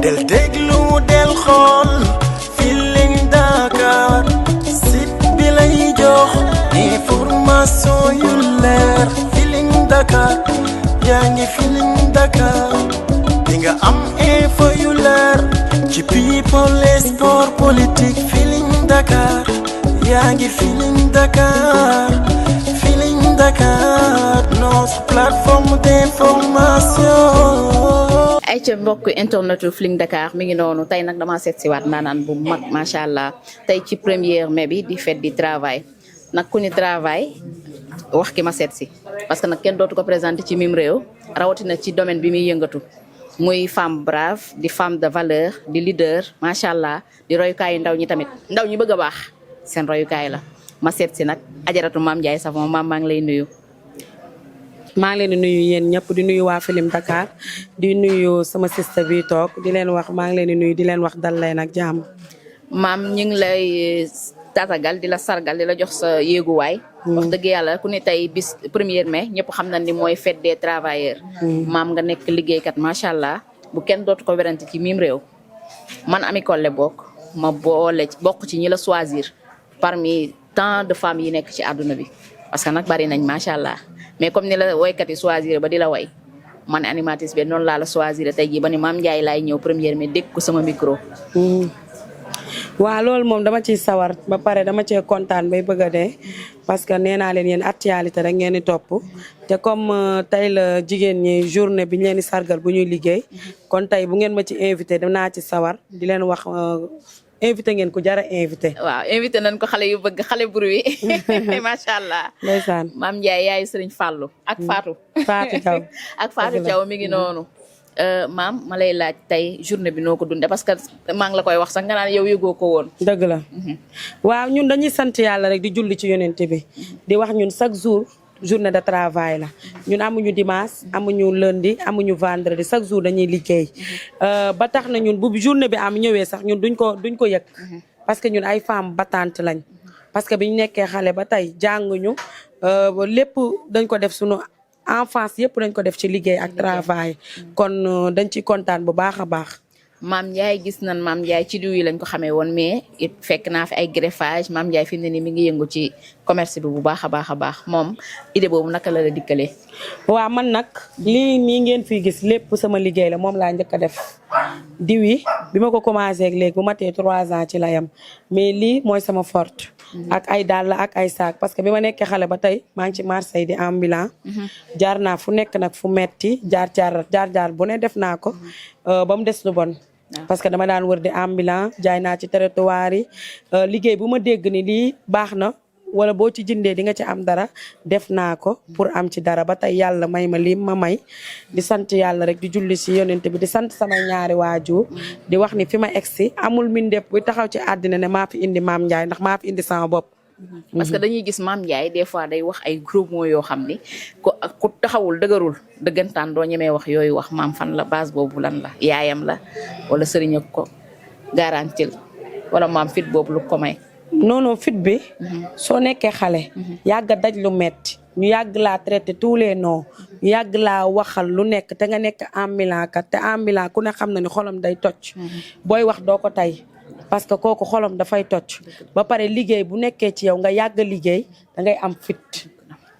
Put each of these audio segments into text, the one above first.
del déglu del xool Feeling Dakar site bi lay jox information yu leer Feeling Dakar yaa ngi Feeling Dakar di nga am info yu leer ci people et sport politique Feeling Dakar yaa ngi Feeling Dakar Feeling Dakar notre plateforme d'information. ay ca mbokk internet Feeling Dakar mi ngi noonu tey nag dama seet si waat naanaan bu mag macha allah tey ci 1er mai bi di fête du travail nag ku ni travail wax ki ma seet si parce que nag kenn dootu ko présenté ci mim réew rawatina ci domaine bi muy yëngatu muy femme brave di femme de valeur di leader macha allah di royukaayu ndaw ñi tamit ndaw ñi bëgg a baax seen royukaay la ma seet si nag ajaratu Mame Ndiaye Savon maam maa ngi lay nuyu. maa ngi leen di nuyu yéen ñëpp di nuyu waa Feeling Dakar di nuyu sama sista bi toog di leen wax maa ngi leen di nuyu di leen wax dal leen ak jàmm. maam ñu ngi lay tatagal di la sargal di la jox sa yéeguwaay. wax dëgg yàlla ku ne tey bis 1er mai ñëpp xam na ni mooy fête des travailleurs. maam nga nekk liggéeykat macha allah bu kenn dootu ko werante ci mim réew. man Ami Collé bokk ma bokk ci ñi la choisir parmi tant de femmes yi nekk ci àdduna bi parce que nag bari nañ macha allah. mais comme ni la woykat yi choisir ba di la way man animatrice bi noonu laa la choisir tey jii ba ni Mame Ndiaye laay ñëw 1er mai dégg ko sama micro. waaw loolu moom dama ciy sawar ba pare dama cee kontaan bay bëgg a dee parce que nee naa leen yéen actualité rek ngeen di topp te comme tey la jigéen ñi journée bi ñu leen di sargal bu ñuy liggéey kon tey bu ngeen ma ci invité danaa ci sawar di leen wax invité ngeen ko jara invité. waaw invité nañ ko xale yu bëgg xale bruit macha allah. ndeysaan Mame Ndiaye yaayu Serigne Fallou ak Fatou. Fatou Thiaw ak Fatou Thiaw mi ngi noonu. maam ma lay laaj tey journée bi noo ko dundee parce que maa ngi la koy wax sax nga naan yow yëgoo ko woon. dëgg la waaw ñun dañuy sant yàlla rek di julli ci yonent bi di wax ñun chaque jour journée de travail la ñun amuñu dimanche amuñu lundi amuñu vendredi chaque jour dañuy liggéey ba tax na ñun bu journée bi am ñëwee sax ñun duñ ko yëg parce que ñun ay femmes battantes lañ parce que biñu nekkee xale ba tey jànguñu lépp dañ ko def sunu enfance yëpp dañ ko def ci liggéey ak travail kon dañ ci kontaan bu baax a baax. Mame Ndiaye gis nañ Mame Ndiaye ci diw yi lañ ko xamee woon mais it fekk naa fi ay greffage Mame Ndiaye fi mu ne nii mi ngi yëngu ci commerce bi bu baax a baax a baax moom idée boobu naka la la dikkalee. waaw man nag lii nii ngeen fi gis lépp sama liggéey la moom laa njëkk a def diw yi bi ma ko commencé ak léegi bu ma tee 3 ans ci la yam mais lii mooy sama forte. ak ay dàll ak ay saak parce que bi ma nekkee xale ba tey maa ngi ci Marseille di ambulant. jaar naa fu nekk nag fu metti jaar bu ne def naa ko ba mu des lu bon. parce que dama daan wër di ambulant jaay naa ci territoire yi liggéey bu ma dégg ni lii baax na wala boo ci jëndee di nga ci am dara def naa ko pour am ci dara ba tey yàlla may ma lii ma may di sant yàlla rek di julli si yonent bi di sant sama ñaari waajur di wax ni fi ma egsi amul mbindeef bu taxaw ci àddina ne maa fi indi Mame Ndiaye ndax maa fi indi sama bopp. parce que dañuy gis Mame Ndiaye des fois day wax ay gros mots yoo xam ni ku taxawul dëgërul dëggantaan doo ñemee wax yooyu wax maam fan la base boobu lan la yaayam la wala sëriñ ak ko garantil wala maam fit boobu lu ko may. non fit bi soo nekkee xale yàgg daj lu metti ñu yàgg laa traité tous les noms ñu yàgg laa waxal lu nekk te nga nekk ambulant kat te ambulant ku ne xam na ni xolam day toj booy wax doo ko tey parce que kooku xolam dafay toj ba pare liggéey bu nekkee ci yow nga yàgg liggéey da ngay am fit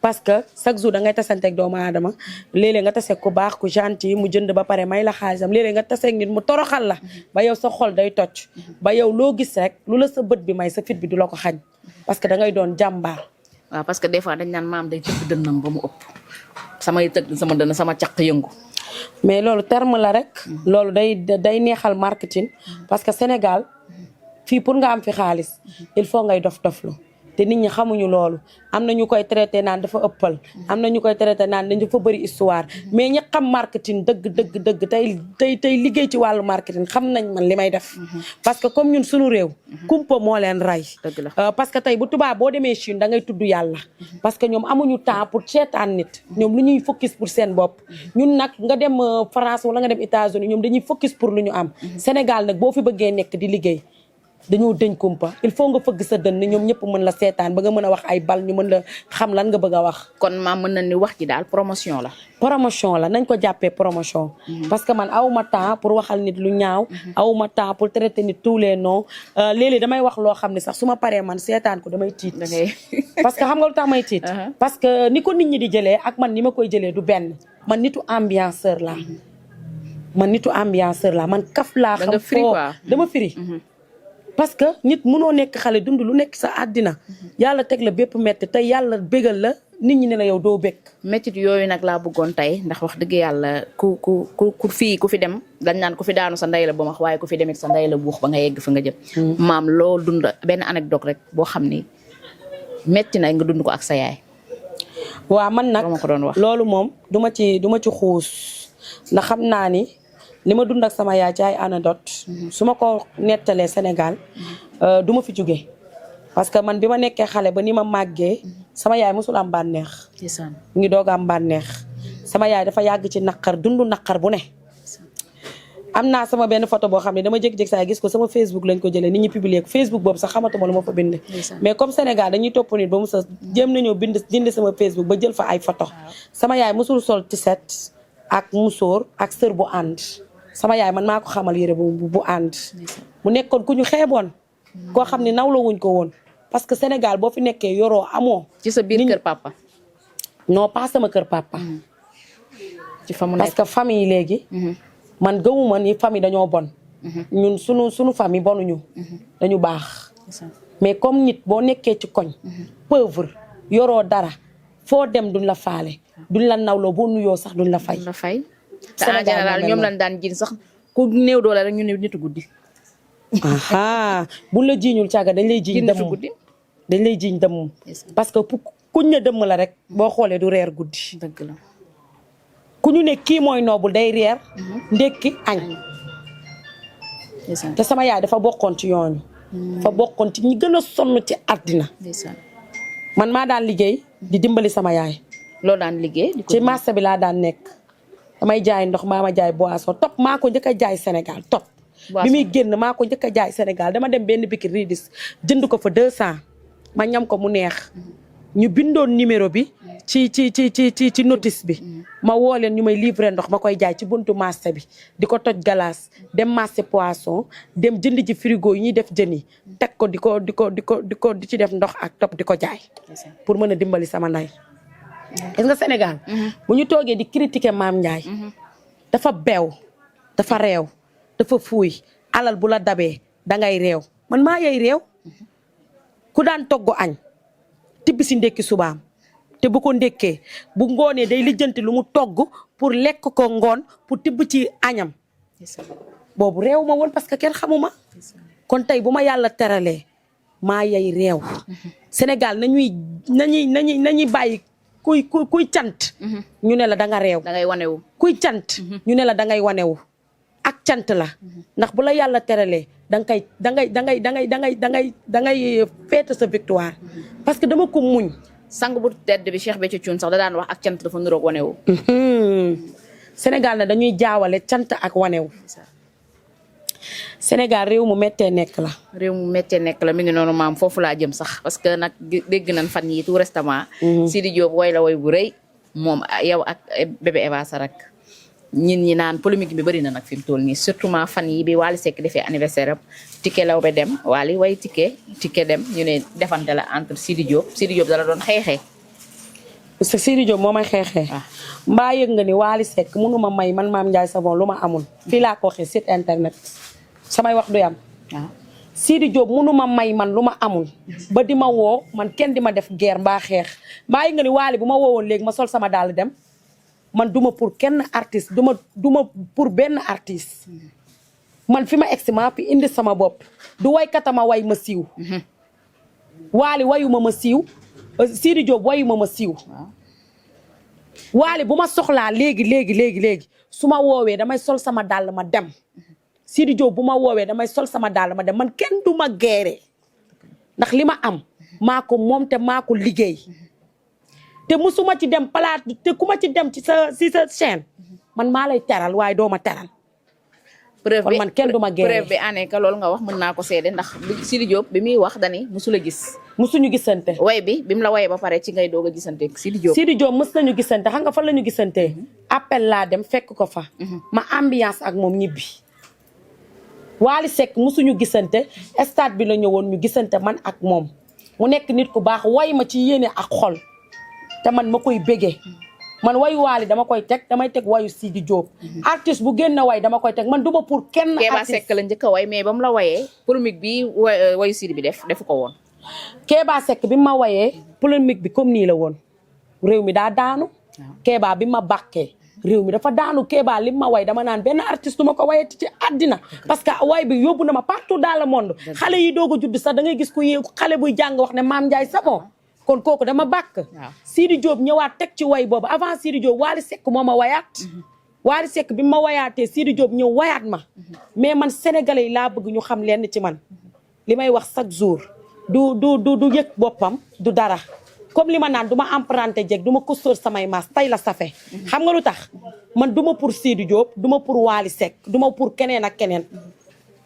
parce que chaque jour da ngay tasanteeg doomu aadama léeg-léeg nga taseeg ku baax ku gentil mu jënd ba pare may la xaalisam léeg-léeg nga taseeg nit mu toroxal la ba yow sa xol day toj ba yow loo gis rek lu la sa bët bi may sa fit bi du la ko xañ parce que da ngay doon jàmbaar. waaw parce que des fois dañ naan maam day tëgg dënnam ba mu ëpp samay tëgg sama dënn sama caq yëngu. mais loolu terme la rek. loolu day neexal marketing parce que Sénégal fii pour nga am fi xaalis il faut ngay dof-doflu. te nit ñi xamuñu loolu am na ñu koy traité naan dafa ëppal am na ñu koy traité naan dafa bëri histoire mais ñi xam marketing dëgg tey liggéey ci wàllu marketing xam nañ man li may def parce que comme ñun suñu réew kumpa moo leen rey parce que tey bu tubaab boo demee Chine da ngay tudd yàlla parce que ñoom amuñu temps pour seetaan nit ñoom lu ñuy focus pour seen bopp ñun nag nga dem France wala nga dem États-Unis ñoom dañuy focus pour lu ñu am Sénégal nag boo fi bëggee nekk di liggéey dañoo dëñ kumpa il faut nga fëgg sa dënn ñoom ñëpp mën la seetaan ba nga mën a wax ay bal ñu mën la xam lan nga bëgg a wax. kon maam mën na ni wax ji daal promotion la. promotion la nañ ko jàppee promotion. parce que man awuma temps pour waxal nit lu ñaaw. awuma temps pour traiter nit tous les noms léeg-léeg damay wax loo xam ne sax su ma paree man seetaan ko damay tiit. parce que xam nga lu tax may tiit. parce que ni ko nit ñi di jëlee ak man ni ma koy jëlee du benn man nitu ambianceur laa. man kaf laa xam foo dama firi. parce que nit mënoo nekk xale dund lu nekk sa àddina yàlla teg la bépp métti tey yàlla bégal la nit ñi ne la yow doo bég. métit yooyu nag laa bëggoon tey ndax wax dëgg yàlla ku fi dem dañ naan ku fi daanu sa ndey la ba max waaye ku fi demit sa ndey la buux ba nga yegg fa nga jëm. maam loo dund benn anecdote rek boo xam ni métti na nga dund ko ak sa yaay. waaw man nag ko doon wax loolu moom du ma ci xuus ndax xam naa ni li ma dund ak sama yaay ci ay anecdote su ma ko nettalee Sénégal du ma fi jóge parce que man bi ma nekkee xale ba ni ma màggee sama yaay mosul am bànneex mu ngi doog am bànneex sama yaay dafa yàgg ci naqar dund naqar bu ne am naa sama benn photo boo xam ne dama jékki-jékki saa gis ko sama Facebook lañ ko jëlee nit ñi publier ko Facebook boobu sax xamatuma lu ma fa bind mais comme Sénégal dañuy topp nit ba mu sa jéem nañoo jënd sama Facebook ba jël fa ay photo sama yaay mosul sol tiset ak musóor ak sër bu ànd sama yaay man maa ko xamal yére bu ànd mu nekkoon ku ñu xeeboon koo xam ne nawloo wuñ ko woon parce que Sénégal boo fi nekkee yoroo amoo ci sa biir kër papa non pas sama kër papa ci fa mu nekk parce que famille léegi man gëmuma ni famille dañoo bon ñun sunu famille bonuñu dañu baax mais comme nit boo nekkee ci koñ pauvre yoroo dara foo dem duñ la faale duñ la nawloo boo nuyoo sax duñ la fay te en général ñoom lañ daan jiin sax ku néew doole rek ñu ne nitu guddi. buñ la jiiñul càgga dañ lay jiiñ dëmm dañ lay jiiñ dëmm parce que kuñ ne dëmm la rek boo xoolee du reer guddi. dëgg la ku ñu ne kii mooy noobul day reer ndekki añ te sama yaay dafa bokkoon ci yoonu dafa bokkoon ci ñi gën a sonn ci àddina man maa daan liggéey di dimbali sama yaay. loo daan liggéey ci marché bi laa daan nekk damay jaay ndox maa ma jaay boisson top maa ko njëkk a jaay Sénégal top bi muy génn maa ko njëkk a jaay Sénégal dama dem benn biki ridis jënd ko fa 200 ma ñam ko mu neex ñu bindoon numéro bi ci notice bi ma woo leen ñu may livrer ndox ma koy jaay ci buntu marché bi di ko toj glace dem marché poisson dem jënd ji frigo yi ñuy def jën yi teg ko di ci def ndox ak top di ko jaay pour mën a dimbali sama ndey. gis nga Sénégal bu ñu toogee di critiquer Mame Ndiaye dafa beew dafa réew dafa fuuy alal bu la dabee dangay réew man maa yey réew ku daan togg añ tibb si ndekki subaam te bu ko ndekkee bu ngoonee day lijjanti lu mu togg pour lekk ko ngoon pour tibb ci añam boobu réew ma woon parce que kenn xamuma kon tey bu ma yàlla teralee maa yey réew Sénégal nañuy bàyyi kuy cant ñu ne la da nga réew da ngay wanewu kuy cant ñu ne la da ngay wanewu ak cant la ndax bu la yàlla teralee dangay feete sa victoire parce que dama ko muñ. sang bu tedd bi Cheikh Béthio Thioune sax da daan wax ak cant dafa niroog wanewu Sénégal na dañuy jaawale cant ak wanewu Sénégal réew mu méttee nekk la. réew mu méttee nekk la mi ngi noonu maam foofu laa jëm sax parce que nag dégg nañ fan yi tout récemment. Sidi Diop woy la woy bu rëy moom yow ak bébé Eva Sarak ñin ñi naan polémique bi bëri na nag fi mu toll nii surtout ma fan yi bi Wally Seck defee anniversaire am Tické Laobé dem Wally way Tické dem ñu ne defante la entre Sidi Diop dala doon xeexee. parce que Sidi Diop moo may xeexee. mbaa yëg nga ni Wally Seck mënu ma may man Mame Ndiaye Savon lu ma amul. fii laa ko waxee site internet samay wax du yam. Sidi Diop mënu ma may man lu ma amul. ba di ma woo man kenn di ma def guerre mbaa xeex mbaa yëg nga ni Wally bu ma woowoon léegi ma sol sama dàll dem. man duma pour kenn artiste duma pour benn artiste man fi ma egsi maa fi indi sama bopp du waykatama way ma siiw Wally wayuma ma siiw Sidi Diop wayuma ma siiw Wally bu ma soxlaa léegi su ma woowee damay sol sama dàll ma dem Sidi Diop bu ma woowee damay sol sama dàll ma dem man kenn du ma geere ndax li ma am maa ko moom te maa ko liggéey te musuma ci dem palaat te ku ma ci dem ci sa chaîne man maa lay teral waaye doo ma teral preuve kon bi man kenn du ma preuve génne bi année que loolu nga wax mën naa ko seede ndax Sidi Diop bi muy wax dani musula gis musuñu gisante way bi mu la wayee ba pare ci ngay doog a gisante Sidi Diop. Sidi Diop mës nañu gisante xam nga fan la ñu gisantee appel laa dem fekk ko fa ma ambiance ak moom ñibbi Wally Seck musuñu gisante stade bi la ñëwoon ñu gisante man ak moom mu nekk nit ku baax way ma ci yéene ak xol te man ma koy bégee man wayu Wally dama koy teg damay teg wayu Sidi Diop artiste bu génn way dama koy teg man duma pour kenn Kéba artiste Seck la njëkk a way mais ba mu la wayee polémique bi wayu Sidi bi defu ko woon. Kéba Seck bi ma wayee polémique bi comme nii la woon réew mi daa daanu Kéba bi ma bàkkee réew mi dafa daanu Kéba li ma way dama naan benn artiste du ma ko wayati ci àddina parce que way bi yóbbu na ma partout dans le monde xale yi doog a judd sax da ngay gis ku yéegu xale buy jàng wax ne Mame Ndiaye Savon kon kooku dama bàkk Sidi Diop ñëwaat teg ci way boobu avant Sidi Diop Wally Seck moo ma wayaat Wally Seck bi ma wayaatee Sidi Diop ñëw wayaat ma mais man sénégalais yi laa bëgg ñu xam lenn ci man li may wax chaque jour du yëg boppam du dara comme li ma naan du ma emprunté jeg du ma costoor samay maas tay la safe xam nga lu tax man du ma pour Sidi Diop du ma pour Wally Seck du ma pour keneen ak keneen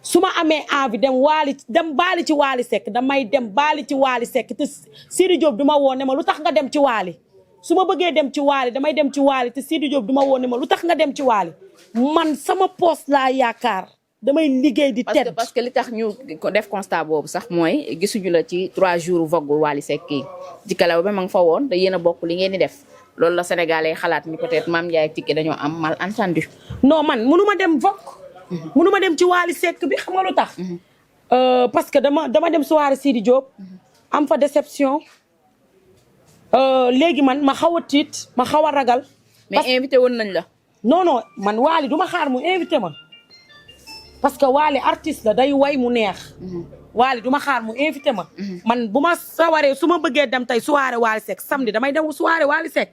su ma amee envie dem baali ci Wally Seck damay dem baali ci Wally Seck te Sidi Diop du ma woo ne ma lu tax nga dem ci Wally su ma bëggee dem ci Wally damay dem ci Wally te Sidi Diop du ma woo ne ma lu tax nga dem ci Wally man sama poste laa yaakaar damay liggéey di tedd parce que li tax ñu def constat boobu sax mooy gisuñu la ci 3 jours vogue Wally Seck yi ci kalaw ba ma nga fa woon te yéen a bokk li ngeen di def loolu la Sénégalais xalaat ni peut-être Mame Ndiaye ak Tické dañoo am malentendu. non man mënu ma dem vogue mënu ma dem ci Wally Seck bi xam nga lu tax parce que dama dem soirée Sidi Diop am fa déception léegi man ma xaw a tiit ma xaw a ragal mais invité woon nañ la non man Wally du ma xaar mu invité ma parce que Wally artiste la day way mu neex Wally du ma xaar mu invité ma man bu ma sawaree su ma bëggee dem tey soirée Wally Seck samedi damay dem soirée Wally Seck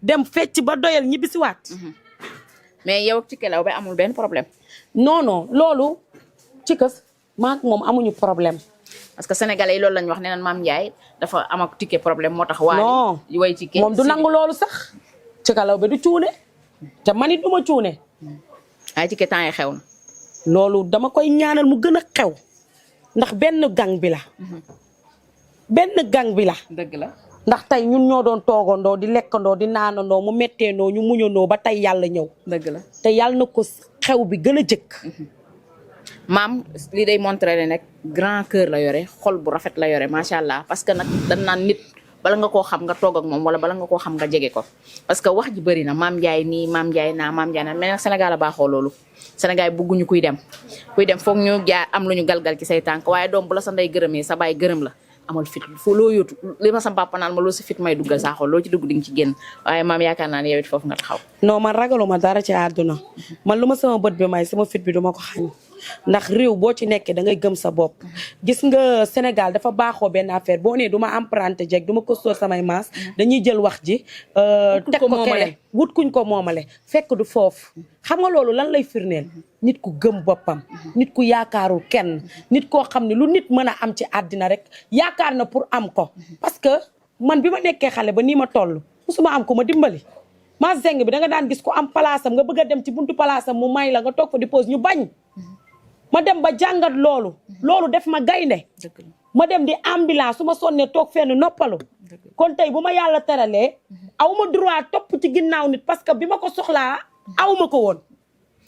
dem fecc ba doyal ñibbi si waat mais yow ak Tické Laobé amul benn problème non loolu ci kës maak moom amuñu problème parce que sénégalais yi loolu lañ wax ne naan Mame Ndiaye dafa am ak Tické problème moo tax Wally way Tické moom du nangu loolu sax Tické Laobé du cuune te man it du ma cuune ay Tické temps yi xew na loolu dama koy ñaanal mu gën a xew ndax benn gang bi la dëgg la ndax tey ñun ñoo doon toogandoo di lekkandoo di naanandoo mu metteendoo ñu muñandoo ba tey yàlla ñëw dëgg la te yàlla na ko xew bi gën a jëkk maam lii day montré ne nag grand cœur la yore xol bu rafet la yore macha allah parce que nag dañ naan nit bala nga koo xam nga toog ak moom wala bala nga koo xam nga jege ko parce que wax ji bëri na Mame Ndiaye nii Mame Ndiaye naa Mame Ndiaye naa mais nag Sénégal a baaxoo loolu Sénégal bëgguñu kuy dem foog ñu am lu ñu galgal ci say tànk waaye doom bu la sa ndey gërëmee sa baay gërëm la amal fit foo loo yóotu li ma sa papa naan ma loo si fit may duggal saa xol loo ci dugg di nga ci génn waaye maam yaakaar naa ne yow it foofu nga taxaw non man ragaluma dara ci àdduna man lu ma sama bët bi may sama fit bi duma ko xañ ndax réew boo ci nekkee da ngay gëm sa bopp gis nga Sénégal dafa baaxoo benn affaire boo nee du ma emprunté jeg du ma costoor samay maas dañuy jël wax ji teg ko keneen wut kuñ ko moomale fekk du foofu xam nga loolu lan lay firneel nit ku gëm boppam nit ku yaakaarul kenn nit koo xam ne lu nit mën a am ci àddina rek yaakaar na pour am ko parce que man bi ma nekkee xale ba nii ma toll musuma am ko ma dimbali ma zeng bi da nga daan gis ko am palaasam nga bëgg a dem ci buntu palaasam mu may la nga toog fa di pause ñu bañ ma dem ba jàngat loolu def ma gaynde ma dem di ambulance su ma sonnee toog fenn noppalu kon tey bu ma yàlla teralee aw ma droit topp ci ginnaaw nit parce que bi ma ko soxlaa aw ma ko woon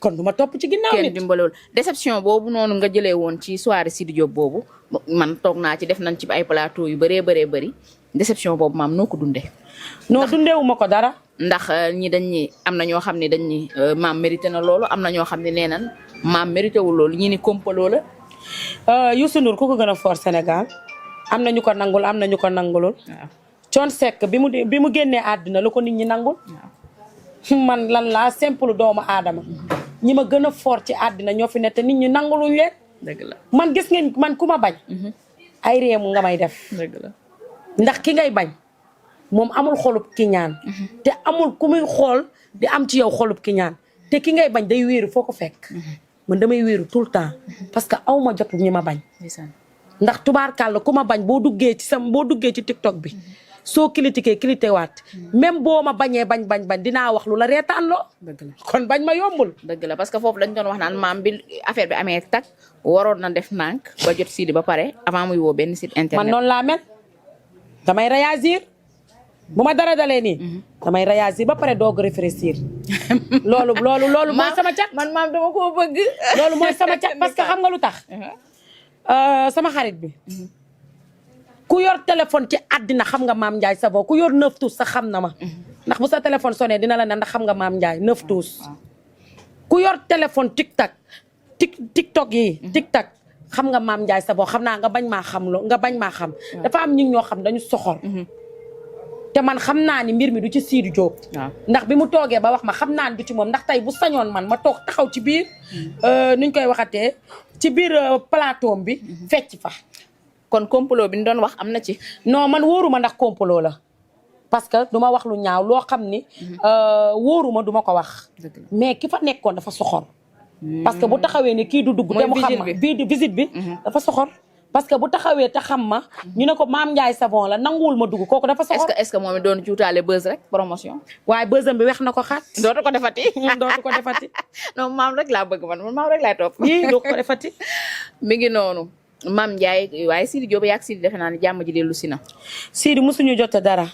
kon du ma topp ci ginnaaw nit kenn dimbalewul déception boobu noonu nga jëlee woon ci soirée Sidi Diop boobu man toog naa ci def nañ ci ay plateau yu bëree bëri déception boobu maam noo ko dundee non dundeewu ma ko dara ndax ñi dañ ñi am na ñoo xam ne dañ ñi maam mérité na loolu am na ñoo xam ne nee nañ maam mérité wul loolu ñi ni kompaloo la Youssou Ndour ku ko gën a fort Sénégal am na ñu ko nangul am na ñu ko nangulul Thione Seck bi mu génnee àddina la ko nit ñi nangul man lan laa simple doomu aadama ñi ma gën a fort ci àddina ñoo fi ne te nit ñi nanguluñ leen dëgg la man gis ngeen man ku ma bañ ay réemu nga may def dëgg la ndax ki ngay bañ moom amul xolub ki ñaan te amul ku muy xool di am ci yow xolub ki ñaan te ki ngay bañ day wéeru foo ko fekk man damay wéeru tout le temps parce que aw ma jotu ñi ma bañ ndax tubaarkàlla ku ma bañ boo duggee ci TikTok bi soo critiqué waat même boo ma bañee bañ dinaa wax lu la reetaan loo kon bañ ma yombul. dëgg la parce que foofu dañ doon wax naan maam bi affaire bi amee tak waroon na def nànk ba jot Sidi ba pare avant muy woo benn site internet. man noonu laa mel damay réagir bu ma dara dalee nii. damay réagir ba pare doog réfléchir. loolu mooy sama cat. man maam dama koo bëgg. loolu mooy sama cat parce que xam nga lu tax. sama xarit bi. ku yor téléphone ci àddina xam nga Mame Ndiaye Savon ku yor 9 tous sax xam na ma. ndax bu sa téléphone sonné dina la ne ndax xam nga Mame Ndiaye 9 tous. ku yor téléphone TikTok yi. TikTok xam nga Mame Ndiaye Savon xam naa nga bañ maa xam dafa am ñun ñoo xam dañu soxor. te man xam naa ni mbir mi du ci Sidy Diop. ndax bi mu toogee ba wax ma xam naa ni du ci moom ndax tey bu sañoon man ma toog taxaw ci biir nuñ koy waxatee ci biir plateau bi fecc fa. kon complot bi ñu doon wax am na ci. non man wóoruma ndax complot la parce que du ma wax lu ñaaw loo xam ni wóoruma du ma ko wax. mais ki fa nekkoon dafa soxor. parce que bu taxawee ni kii du dugg. te mu xam ma bii visite bi dafa soxor. parce que bu taxawee te xam ma ñu ne ko Mame Ndiaye Savon la nanguwul ma dugg kooku dafa soxor. est-ce que moom it doon juutaale buzz rek promotion. waaye buzzam bi wex na ko xaat. dootu ko defati. dootu ko defati. non maam rek laa bëgg man maam rek laay topp. yii dootu ko defati. mi ngi noonu Mame Ndiaye waaye Sidy Diop yaag Sidy defe naa ne jàmm ji dellu si na. Sidy musuñu jote dara.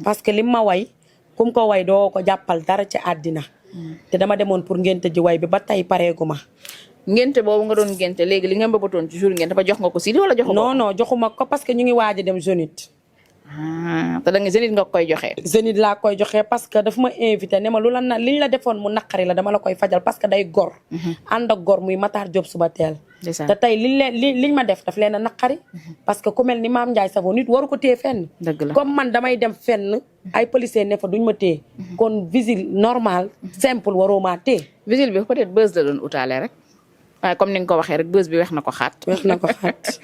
parce que lim ma way kum ko way doo ko jàppal dara ci àddina. te dama demoon pour ngénte ji way bi ba tey pareegu ma. ngénte boobu nga doon ngénte léegi li nga mbëbatoon ci jour ngénte ba jox nga ko Sidy wala jox ko. non joxuma ko parce que ñu ngi waaj a dem Zénith. te da nga Zénith nga koy joxe. Zénith laa koy joxe parce que daf ma invité ne ma lu la liñ la defoon mu naqari la dama la koy fajal parce que day gor. ànd ak gor muy Matar Diop suba teel. te tey liñ ma def daf leen a naqari. parce que ku mel ni Mame Ndiaye Savon nit waru ko téye fenn. dëgg la comme man damay dem fenn ay policiers ne fa duñ ma téye. kon visite normal simple waroo maa téye. visite bi peut-être buzz la doon utaale rek. waaye comme ni nga ko waxee rek buzz bi wex na ko xaat. wex na ko xaat.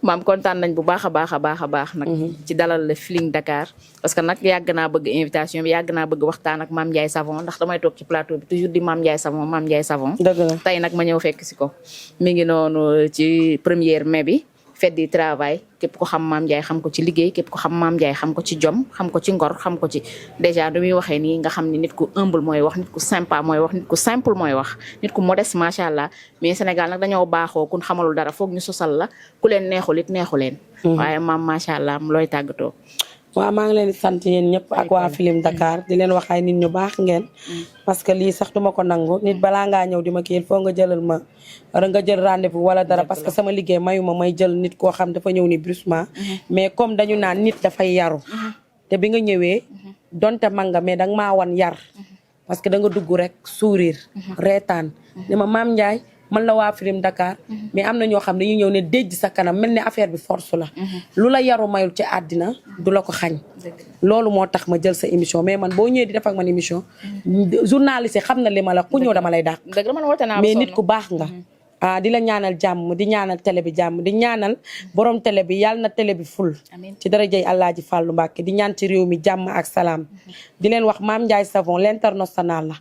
maam kontaan nañ bu baax a baax nag. ci dalal la Feeling Dakar. parce que nag yàgg naa bëgg invitation bi yàgg naa bëgg waxtaan ak Mame Ndiaye Savon ndax damay toog ci plateau bi toujours di Mame Ndiaye Savon. dëgg la tey nag ma ñëw fekk si ko. mi ngi noonu ci 1er mai bi. fête du travail képp ko xam Mame Ndiaye xam ko ci liggéey képp ko xam Mame Ndiaye xam ko ci jom xam ko ci ngor xam ko ci déjà du muy waxee nii nga xam ni nit ku humble mooy wax nit ku sympa mooy wax nit ku simple mooy wax nit ku modeste macha allah mais Sénégal nag dañoo baaxoo kun xamalul dara foog ñu sosal la ku leen neexul it neexu leen. waaye maam macha allah looy tàggatoo. waaw maa ngi leen di sant yéen ñëpp ak waa Feeling Dakar di leen wax ay nit ñu baax ngeen. parce que lii sax duma ko nangu nit balaa ngaa ñëw di ma kii foo nga jëlal ma nga jël rendez-vous wala dara parce que sama liggéey mayuma may jël nit koo xam dafa ñëw ni brusquement. mais comme dañu naan nit dafay yaru. te bi nga ñëwee donte mag nga mais danga maa wan yar. parce que da nga dugg rek sourire. reetaan ne ma Mame Ndiaye man la waa Feeling Dakar. mais am na ñoo xam dañuy ñëw ne déj sa kanam mel ni affaire bi force la. lu la yaru mayul ci àddina du la ko xañ. loolu moo tax ma jël sa émission mais man boo ñëwee di def ak man émission. journaliste xam na li ma la ku ñëw dama lay dàq. mais nit ku baax nga. di la ñaanal jàmm di ñaanal télé bi jàmm di ñaanal borom télé bi yàlla na télé bi ful. ci darajay Alaaji Fàllu Mbàkke di ñaan ci réew mi jàmm ak salaam. di leen wax Mame Ndiaye Savon l'international la.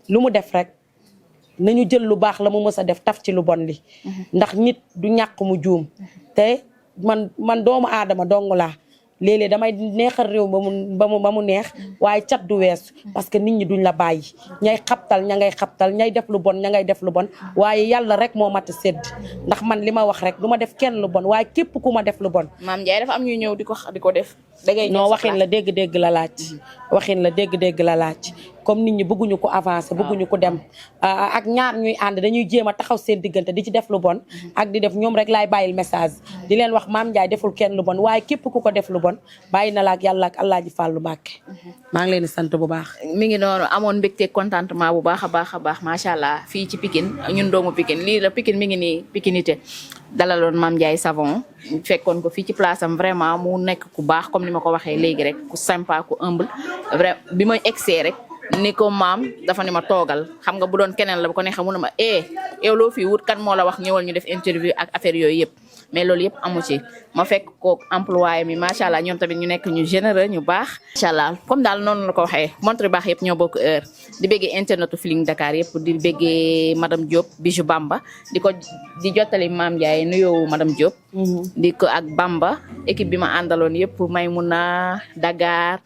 lu mu def rek. nañu jël lu baax la mu mës a def taf ci lu bon li ndax nit du ñàkk mu juum te man doomu aadama dong laa léeg-léeg damay neexal réew ba mu neex waaye cat du weesu parce que nit ñi duñ la bàyyi ñay xabtal ña ngay xabtal ñay def lu bon ña ngay def lu bon waaye yàlla rek moo mat a sédd ndax man li ma wax rek du ma def kenn lu bon waaye képp ku ma def lu bon. Mame Ndiaye dafa am ñuy ñëw di ko def. non waxin la dégg-dégg la laaj. waxin la dégg-dégg la laaj. comme nit ñi bëgguñu ko avancer bëgguñu ko dem ak ñaar ñuy ànd dañuy jéem a taxaw seen diggante di ci def lu bon ak di def ñoom rek laay bàyyil message di leen wax Mame Ndiaye deful kenn lu bon waaye képp ku ko def lu bon bàyyi na la ak yàlla ak Alaaji Fàllu Mbàkke maa ngi leen di sant bu baax. mi ngi noonu amoon mbégte contentement bu baax a baax macha allah fii ci Pikine ñun doomu Pikine lii la Pikine mi ngi nii Pikinité dalaloon Mame Ndiaye Savon fekkoon ko fii ci place am vraiment mu nekk ku baax comme ni ma ko waxee léegi rek ku sympa ku humble vraiment bi ma egsee rek ni ko maam dafa ne ma toogal xam nga bu doon keneen la bu ko neexee mu ne ma yow loo fii wut kan moo la wax ñëwal ñu def interview ak affaire yooyu yëpp mais loolu yëpp amu ci ma fekk ko employé mi macha allah ñoom tamit ñu nekk ñu généreux ñu baax macha allah comme daal noonu la ko waxee montre baax yëpp ñoo bokk heure di béggee internetu Feeling Dakar yëpp di béggee madame Diop Bijou Bamba di jottali Mame Ndiaye nuyoo madame Diop di ko ak Bamba équipe bi ma àndaloon yëpp Maymouna Dagar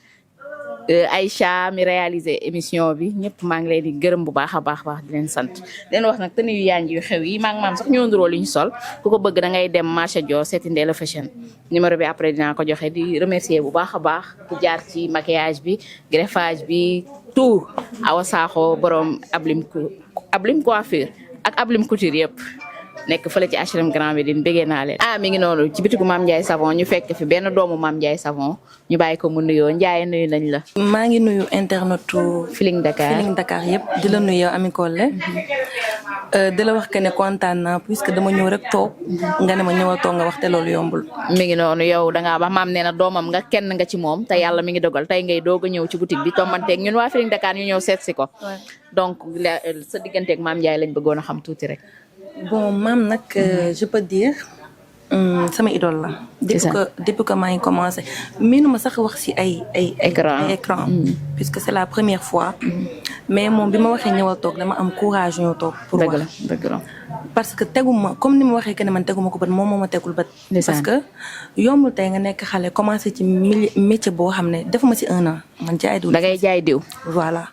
Aïcha mi réalisé émission bi ñëpp maa ngi leen di gërëm bu baax a baax di leen sant leen wax nag tenue yu yaañ yu xew yi maa ngi maam sax ñoo nduroo li ñu sol ku ko bëgg da ngay dem marché Dio seeti Ndella Fashion numéro bi après dinaa ko joxe di remercier bu baax a baax ku jaar ci maquillage bi greffage bi tout Awa Sakho borom Ablim coiffure ak Ablim couture yëpp nekk fële ci HLM Grand Médine bëggee naa leen mi ngi noonu ci bitigu Mame Ndiaye Savon ñu fekk fi benn doomu Mame Ndiaye Savon ñu bàyyi ko mu nuyoo Ndiaye nuyu nañ la maa ngi nuyu internetu Feeling Dakar yëpp di la nuyu yow Ami Collé di la wax que ne kontaan naa puisque dama ñëw rek toog nga ne ma ñëwal toog nga wax te loolu yombul mi ngi noonu yow dangaa ba maam nee na doomam nga kenn nga ci moom te yàlla mi ngi dogal tey ngay doog a ñëw ci boutique bi tombanteeg ñun waa Feeling Dakar ñu ñëw seet si ko donc sa digganteeg Mame Ndiaye lañ bëggoon a xam tuuti rek bon maam nag je peux dire sama idole la depuis que maa ngi commencé miinu ma sax wax si ay écran puisque c'est la première fois mais moom bi ma waxee ñëwal toog dama am courage ñëw toog pour wax dëgg la parce que teguma comme ni ma waxee que ne man teguma ko bët moom moo ma tegul bët parce que yombul tey nga nekk xale commencé ci métier boo xam ne defuma si 1 an man jaay diw da ngay jaay diw voilà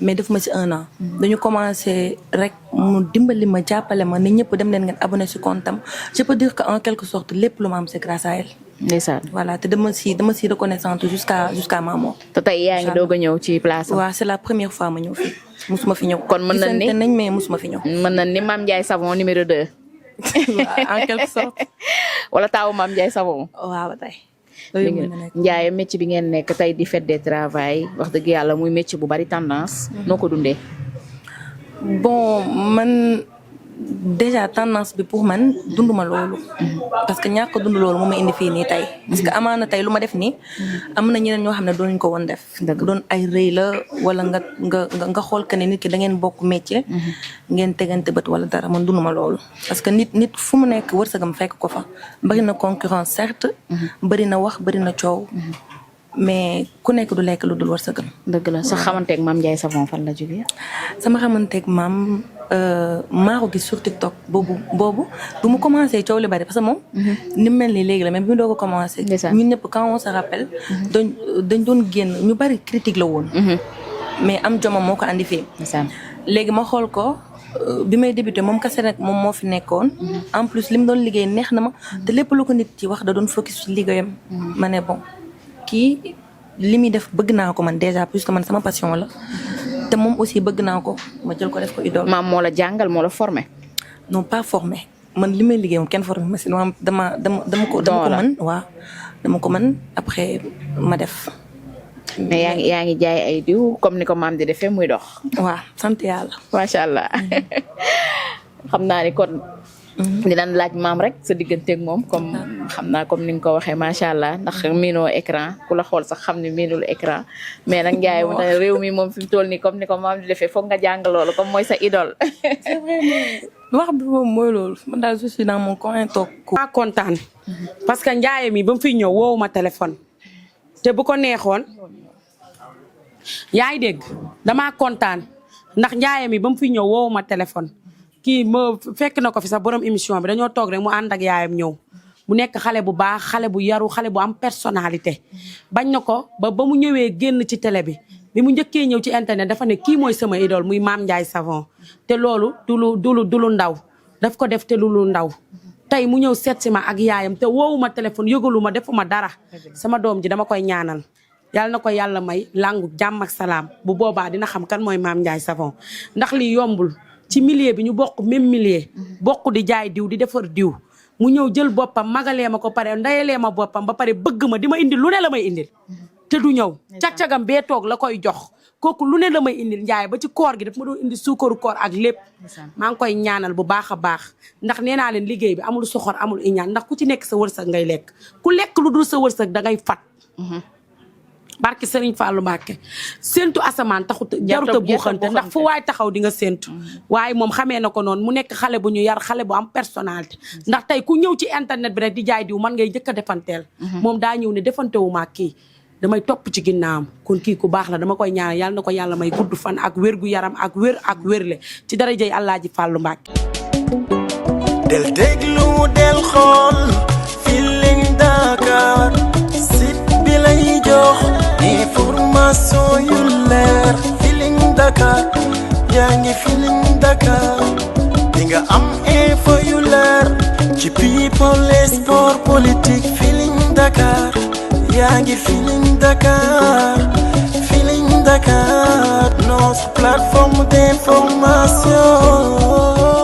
mais def ma ci 1 an dañu commencé rek mu dimbali ma jàppale ma ni ñëpp dem leen ngeen abonné ci comptam je peux dire que en quelque sorte lépp lu ma am c'est grâce à elle ndeysaan voilà te dama si reconnaissante jusqu'à ma mort te tey yaa ngi doog a ñëw ci place waaw c'est la première fois ma ñëw fii musuma fi ñëw kon mën nañ mais musuma fi ñëw mën nañ ni Mame Ndiaye Savon numéro 2 en quelque sorte wala taawu Mame Ndiaye Savon waaw tey Ndiaye métier bi ngeen nekk tey di fête des travail wax dëgg yàlla muy métier bu bari tendance noo ko dundee bon man déjà tendance bi pour man dunduma loolu parce que ñàkk dund loolu moo ma indi fii nii tey parce que amaana tey lu ma def nii am na ñeneen ñoo xam ne doonuñ ko woon def doon ay rëy la wala nga xool que ne nit ki da ngeen bokk métier ngeen tegante bët wala dara man dunduma loolu parce que nit fu mu nekk wërsëgam fekk ko fa bari na concurrence certes bari na wax bari na coow mais ku nekk du lekk lu dul wërsëgam. dëgg la sa xamanteeg Mame Ndiaye Savon fan la jógee. sama xamanteeg maam maa ko gis sur TikTok boobu bu mu commencé coow li bari parce que moom. ni mu mel nii léegi la même bi mu doog a commencé. ñun ñëpp quand on se rappelle. dañ doon génn ñu bari critique la woon. mais am jomam moo ko andi fii. léegi ma xool ko. bi may débuté moom kese rek moom moo fi nekkoon. en plus li mu doon liggéey neex na ma. te lépp lu ko nit ci wax da doon focus ci liggéeyam. ma ne bon. kii li muy def bëgg naa ko man déjà puisque man sama passion la te moom aussi bëgg naa ko ma jël ko def ko idole. maam moo la jàngal moo la formé. non pas formé man li may liggéey moom kenn formé ma si dama ko mën waaw dama ko mën après ma def. mais yaa ngi jaay ay diw comme ni ko maam di defee muy dox. waaw sant yàlla. macha allah xam naa ni kon. dinañ laaj maam rek sa digganteeg moom comme xam naa comme ni nga ko waxee macha allah ndax miinoo écran ku la xool sax xam ne miinul écran mais nag Ndiaye mu ne réew mi moom fi mu toll nii comme ni ko maam di defee foog nga jàng loolu comme mooy sa idole. c'est vrai wax bi moom mooy loolu man daal je suis dans mon coin toog. maa kontaan parce que Ndiaye mi ba mu fiy ñëw woowu ma téléphone te bu ko neexoon yaa ngi dégg damaa kontaan ndax Ndiaye mi ba mu fiy ñëw woowu ma téléphone. kii ma fekk na ko fi sax borom émission bi dañoo toog rek mu ànd ak yaayam ñëw mu nekk xale bu baax xale bu yaru xale bu am personnalité bañ na ko ba mu ñëwee génn ci télé bi mu njëkkee ñëw ci internet dafa ne kii mooy sama idole muy Mame Ndiaye Savon te loolu du lu ndaw daf ko def te lu ndaw tey mu ñëw seet si ma ak yaayam te woowu ma téléphone yëgalu ma defuma dara sama doom ji dama koy ñaanal yàlla na ko yàlla may langu jàmm ak salaam bu boobaa dina xam kan mooy Mame Ndiaye Savon ndax li yombul ci milieu bi ñu bokk même milieu bokk di jaay diw di defar diw mu ñëw jël boppam magalee ma ko pare ndayalee ma boppam ba pare bëgg ma di ma indil lu ne la may indil te du ñëw cag-cagam bee toog la koy jox kooku lu ne la may indil Ndiaye ba ci koor gi daf ma doon indi suukaru koor ak lépp maa ngi koy ñaanal bu baax a baax ndax nee naa leen liggéey bi amul soxor amul iñaan ndax ku ci nekk sa wërsëg ngay lekk ku lekk lu dul sa wërsëg da ngay fat barki Serigne Fallou Mbacké séntu asamaan taxut jaruta buuxante ndax fu waay taxaw di nga séntu waaye moom xamee na ko noonu mu nekk xale bu ñu yar xale bu am personnalité ndax tey ku ñëw ci internet bi rek di jaay diw man ngay jëkk a defanteel moom daa ñëw ne defantewu maa kii damay topp ci ginnaawam kon kii ku baax la dama koy ñaanal yàlla na ko yàlla may gudd fan ak wér gu yaram ak wér ak wérle ci darajay Alaaji Fallou Mbacké del déglu del xool Feeling Dakar site bi lay jox information yu leer Feeling Dakar yaa ngi Feeling Dakar di nga am info yu leer ci people et sport politique Feeling Dakar yaa ngi Feeling Dakar Feeling Dakar notre plateforme d'information